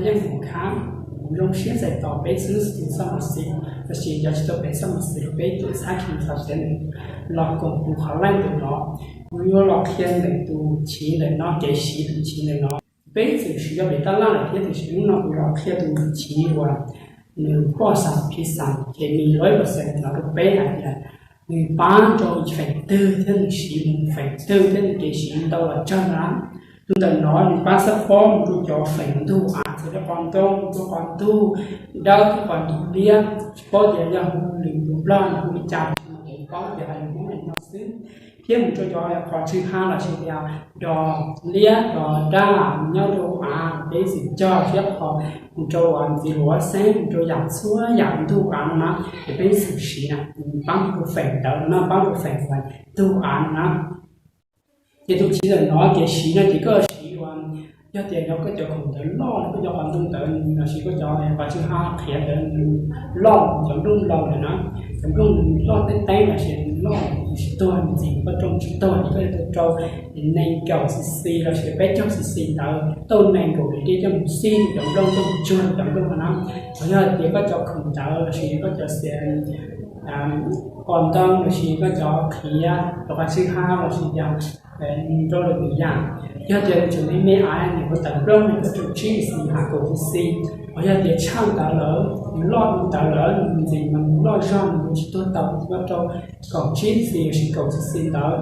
Yeej mus khab, kuv zoo siab txais tos peb xwb tus xab mas xis, tab sis yog tsis tau peb xab mas xis los peb tus xab khi xav tias nws los koom kuv qhov laj ntawm no. Kuv yuav los qhia ntawm tus chiv ntawm no, kev siv tus chiv ntawm no. Peb txwm siv yog pem tab laj lawm thiab, tiam sis hnub no kuv los qhia tus chiv uas nws poj xam phiv xam ces nws lawv los xav los rau peb hais tias nws pab rau feem twg thiab nws siv feem twg thiab nws kev siv ntau los tsawg na. Tus ntawm no nws pab xab pob mus rau cov feem ntug av, txawm rau qhov ntoo, rau qhov ntug dawb thiab qhov ntug liab, tsis paub tias yog hu lwm tus nplog nws hu li cas, tsis paub tias hais lus Hmoob li no xwb. Thiab mus rau cov qhov tsw ha los sis tias dos liab dos daj nyob rau av, peb xwm cog thiab qhov mus rau ntxiv luav xeeb, mus rau yam txhua yam ntug av no na, ces peb xwm siv na, pab rau feem ntawd no na, pab rau feem ntug av no na. Ces tus chiv ntawm no kev siv no ces koj siv ua, yog tias yog koj cov khoom ntawd loj, koj cov qhov ntoo ntawd los sis koj cov qhov tsw ha qhiav ntawd loj, cov nplooj laus lawm na, cov nplooj loj teeb teeb los sis loj tsis tuag ntxiv, koj rooj tsis tuag ces koj yuav tau rau nees nkaum xi xi los sis peb caug xi xi ntawd, tau nees nkaum li dej coj mus xij cov nplooj, coj mus tsuag cov nplooj no na. Qhov yog tias koj cov khoom ntawd los sis koj cov xia qos ntoo los sis koj cov qhiav rau qhov tsw ha los sis yam rau lwm yam, yog tias nws tseem me me av, nws ua tawm nplooj, nws koj rau tsib xi ha kaum xi xi. Qhov yog tias tshaj ntawd lawm, nws loj ntawd lawm, nws ntxiv mas nws loj zog, nws tsis tuag tau, koj rau kaum tsib xi los sis kaum xi xi ntawd,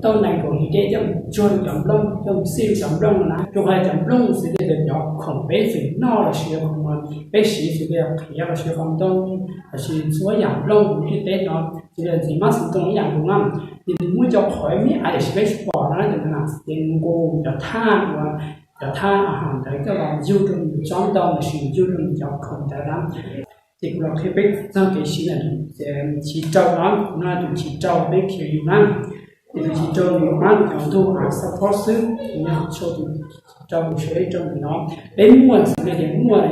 tau nees nkaum li dej coj mus tsuag cov nplooj, coj mus xij cov nplooj no na. Rau qhov cov nplooj xws li tias cov khoom peb txwm noj los sis khoom peb siv xws li qhiav los sis qos ntoo los sis txhua yam nplooj nyob tej teb no, xws li ntxiv mab xim ntoo ib yam nkaus na, ces nws muaj cov qhov me me av tiam sis peb tsis pom no na, ces nws nqus cov thaj uas cov thaj a ha ntawd coj los yug rau nws tsob ntoo los sis yug rau nws cov khoom ntawd na. Ces kuv los qhia peb txog kev siv ntawm chiv rau no, no tus chiv rau peb khiav yus na. Ces tus chiv rau nws pab nws cov ntug av xab phob xwb, nws yog sau tus chiv rau mus sawv rau ntawm no. Peb muaj xws li tias muaj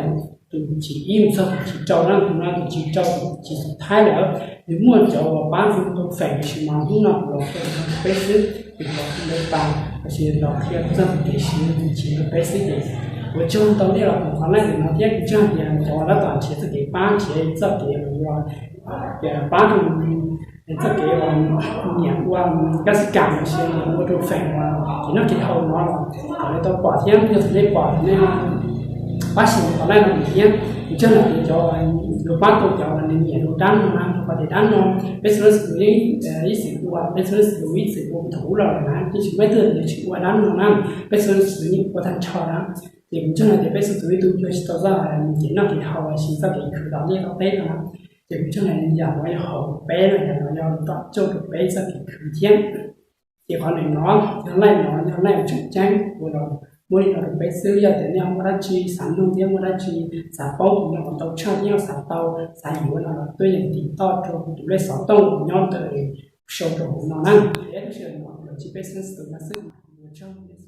tus chiv ib mus txog tus chiv rau na, tus no tus chiv rau tus chiv xub thawj lawm, nws muaj cov uas pab hu rau feem, tiam sis mas hnub no kuv los qhia rau peb xwb, ces kuv los qhia ntawd tas, tab sis los qhia txog kev siv tus chiv rau peb xwb ces ua tsaug ntau nej los koom qhov laj ntawm no thiab, kuv tsaug tias cov uas tab tom nrhiav txoj kev pab, nrhiav txoj kev uas yuav pab rau txoj kev uas nyiam ua kab xib kam los sis ua rau feem uas kev noj kev haus no los kom nej tau pom thiab, yog thaum nej pom nej pab share qhov laj no thiab. Kuv tsaug ntau tias cov uas yuav pab tau cov uas nws nyiam rau dab no na, rau qhov tias dab no peb xeeb xwm ib txwm ua, peb xeeb xwm ib txwm ua thaum ub los lawm na, tiam sis muaj ib tug nws tsis ua dab no na, peb xeeb xwm yeej ua tag nrho na. Ces kuv tsaug ntau tias peb xeeb xwm ib tug yuav tsis tau txoj kev noj kev haus los sis txoj kev khwv tom liaj tom teb no na. Ces kuv tsaug ntau yam no yog hauv peb los yam no yog tom coj rau peb txoj kev khwv thiab. Ces qhov ntawm no yog laj no yog laj tseem ceeb uas los muab li no rau peb xwb. Yog tias nej muaj dab tsi xav nug thiab muaj dab tsi xav paub no los tau tshaj thiab xav tau xav yuav no los tuaj yeem tim toj rau tus lej xov tooj uas nyob ntawm sau rau hauv no na. Ces lub sij hawm no los tsis peb xeeb xwm no xwb, ua tsaug.